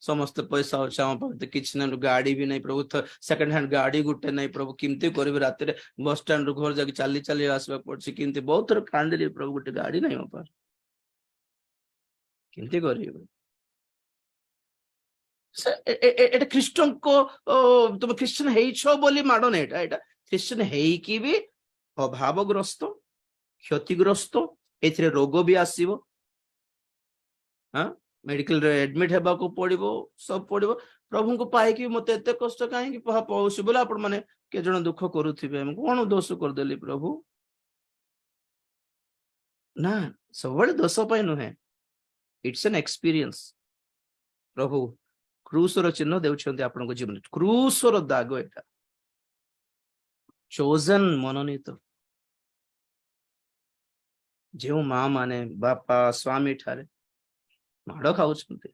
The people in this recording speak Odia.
ସମସ୍ତେ ପଇସା ଅଛି, ଆମ ପାଖରେ କିଛି ନାହିଁ, ଗାଡି ବି ନାହିଁ ପ୍ରଭୁ, ସେକେଣ୍ଡ ହ୍ୟାଣ୍ଡ ଗାଡି ଗୋଟେ ନାହିଁ ପ୍ରଭୁ, କେମିତି କରିବି? ରାତିରେ ବସଷ୍ଟାଣ୍ଡ ରୁ ଘର ଯାଇକି ଚାଲି ଚାଲି ଆସିବାକୁ ପଡୁଛି। କେମିତି? ବହୁତ ଥର କାନ୍ଦିଲି, ପ୍ରଭୁ, ଗୋଟେ ଗାଡି ନାହିଁ ମୋ ପାଖରେ, କେମିତି କରିବି? ଏଇଟା ଖ୍ରୀଷ୍ଟଙ୍କ, ତୁମେ ଖ୍ରୀଷ୍ଟିଆନ ହେଇଛ ବୋଲି ମାଡ଼ ନାହିଁ ଏଇଟା। ଏଇଟା ଖ୍ରୀଷ୍ଟିଆନ ହେଇକି ବି ଅଭାବଗ୍ରସ୍ତ, କ୍ଷତିଗ୍ରସ୍ତ। ଏଥିରେ ରୋଗ ବି ଆସିବ, ହଁ, ମେଡିକାଲରେ ଆଡମିଟ ହେବାକୁ ପଡିବ, ସବୁ ପଡିବ। ପ୍ରଭୁଙ୍କୁ ପାଇକି ମତେ ଏତେ କଷ୍ଟ କାହିଁକି ପାଉଛି ବୋଲି ଆପଣ ମାନେ କେତେ ଜଣ ଦୁଃଖ କରୁଥିବେ। ମୁଁ କଣ ଦୋଷ କରିଦେଲି ପ୍ରଭୁ? ନା, ସବୁବେଳେ ଦୋଷ ପାଇଁ ନୁହେଁ। It's an experience. ପ୍ରଭୁ କ୍ରୁଶର ଚିହ୍ନ ଦେଉଛନ୍ତି ଆପଣଙ୍କ ଜୀବନରେ। କ୍ରୁଶର ଦାଗ ଏଟା। ଚୋଜନ, ମନୋନୀତ। ଯେଉଁ ମା ମାନେ ବାପା ସ୍ୱାମୀ ଠାରେ ମାଡ଼ ଖାଉଛନ୍ତି,